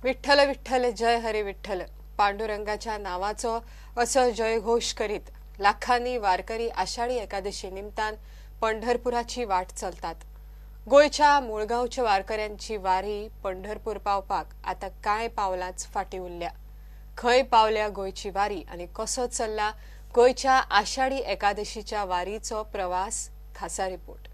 विठ्ठल विठ्ठल जय हरी विठ्ठल पांडुरंगाच्या नावाचो असो जयघोष करीत लाखांनी वारकरी आषाढी एकादशी निमतान पंढरपुराची वाट चलतात। गोंयच्या मुळगांवच्या वारकऱ्यांची वारी पंढरपूर पावपाक आता कांय पावलांच फाटी उरल्या। खंय पावल्या गोंयची वारी आनी कसो चल्ला गोंयच्या आषाढी एकादशीच्या वारीचो प्रवास, खासा रिपोर्ट।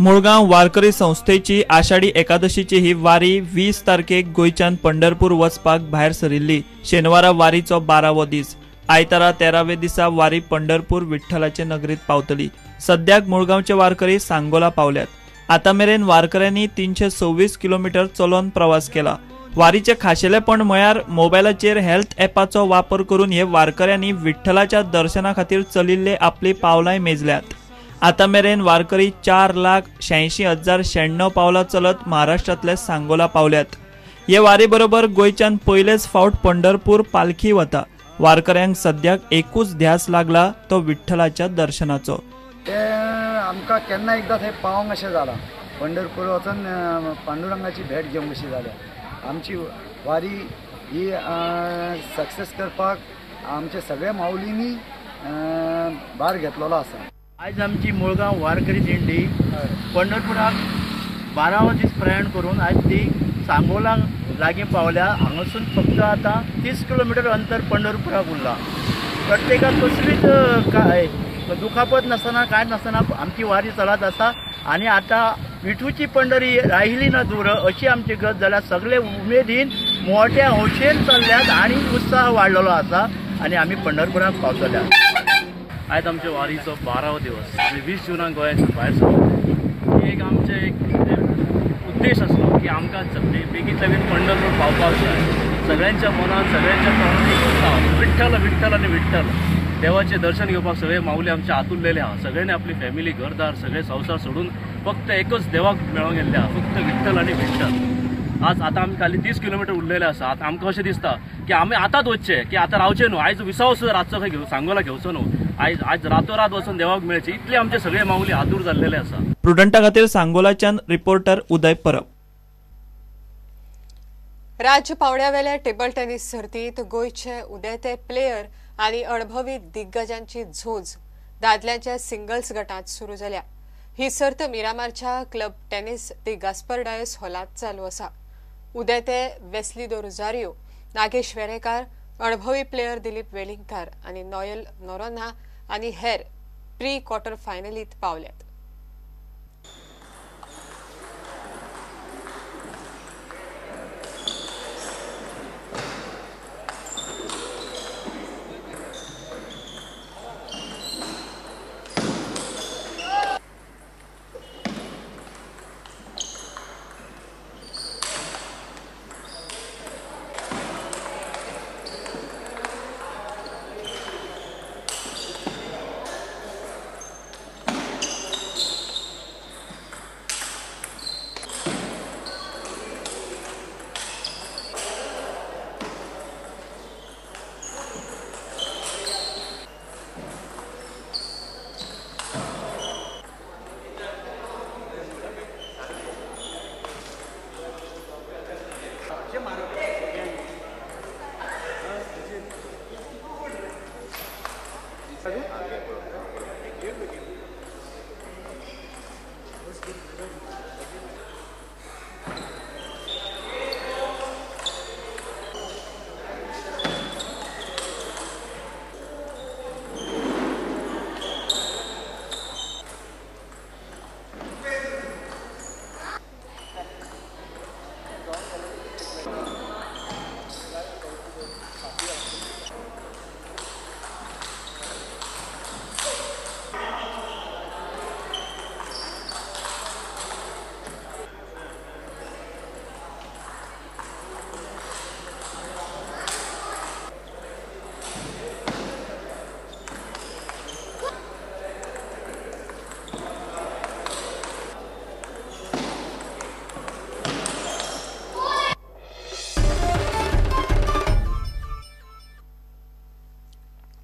मुळगांव वारकरी संस्थेची आषाढी एकादशीची ही वारी 20 तारखेक गोंयच्यान पंढरपूर वचपाक भायर सरिल्ली। शेनवारा वारीचो 12वो दीस, आयतारा 13वे दिसा वारी पंढरपूर विठ्ठलाचे नगरीत पावतली। सद्याक मुळगांवचे वारकरी सांगोला पावल्यात। आता मेरेन वारकऱ्यांनी 326 किलोमीटर चलोन प्रवास केला। वारीचे खाशेलेपण म्हळ्यार मोबायलाचेर हेल्थ ॲपाचो वापर करून हे वारकऱ्यांनी विठ्ठलाच्या दर्शना खातीर चलिल्ले आपली पावलांय मेजल्यात। आता मेरेन वारकरी 4,86,096 पावलां चलत महाराष्ट्रांतले सांगोला पावल्यात। हे वारी बरोबर गोंयच्यान पयलेच फावट पंढरपूर पालखी वता। वारकऱ्यांक सद्याक एकूच ध्यास लागला तो विठ्ठलाच्या दर्शनाचो। ते आमकां केन्ना एकदां थंय पावोंक अशें जालां, पंढरपूर वचून पांडुरंगाची भेट घेवंक अशी जाल्या। आमची वारी ही सक्सेस करपाक आमचे सगळे माऊलींनी भार घेतलेलो आसा। आयज आमची मुळगांव वारकरी दिंडी पंढरपुराक 12वो दीस प्रयाण करून आयज ती सांगोला लागीं पावल्या। हांगासून फक्त आतां 30 किलोमिटर अंतर पंढरपुराक उरलां। प्रत्येकाक कसलीच काय दुखापत नासतना कांय नासतना आमची वारी चलत आसा आनी आतां विठूची पंढरी राहिली ना दूर अशी आमची गत जाल्यार सगळे उमेदीन मोठ्या हौशेन चल्ल्यात आनी उत्साह वाडलेलो आसा आनी आमी पंढरपुराक पावतल्या। आयज आमच्या वारीचो 12वो दिवस। आमी 20 जूनाक गोंयाच्यान भायर सरले। एक आमचे एक उद्देश आसलो की आमकां बेगींतल्या बेगीन पंढरपूर पावपाक जाय। सगळ्यांच्या मनान सगळ्यांच्या तोंडान एक उरता, विठ्ठल विठ्ठल आनी विठ्ठल। देवाचें दर्शन घेवपाक सगळे माऊली आमचे आतुरलेले आहा। सगळ्यांनी आपली फॅमिली, घरदार, सगळे संवसार सोडून फक्त एकच देवाक मेळोंक गेल्ले आहा, फक्त विठ्ठल आनी विठ्ठल। आज आतां आमी खाली 30 किलोमिटर उरलेले आसा। आतां आमकां अशें दिसता की आमी आतांच वचचें, की आतां रावचें न्हू। आयज विसाव सुद्दां रातचो खंय घेवं सांगोला घेवचो न्हू। आयज आज रातोरात वचून देवाक मेळचें इतले आमचे सगळे माऊली आतूर जाल्लेले आसा। प्रुडंटा खातीर सांगोलाच्यान रिपोर्टर उदय परब। राज्य पावंड्यावेल्या टेबल टेनिस सर्तीत गोंयचे उदेते प्लेयर आनी अणभवी दिग्गजांची झूज दादल्यांच्या सिंगल्स गटात सुरू जाल्या। ही सर्त मिरामारच्या क्लब टेनिस दी गास्पर डायस हॉलांत चालू आसा। उदेते वेस्ली दो रोजारियो, नागेश वेरेकार, अणभवी प्लेयर दिलीप वेलिंगकार आनी नॉयल नोरोन्हा आनी हेर प्री क्वॉर्टर फायनलीत पावल्यात।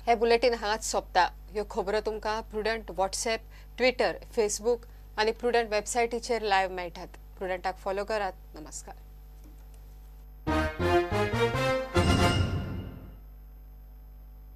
हे बुलेटीन हांगाच सोंपता. ह्यो खबरो तुमकां प्रुडंट व्हॉट्सएप, ट्विटर, फेसबूक आनी प्रुडंट वेबसायटीचेर लायव्ह मेळटात. प्रुडंटाक फॉलो करात. नमस्कार.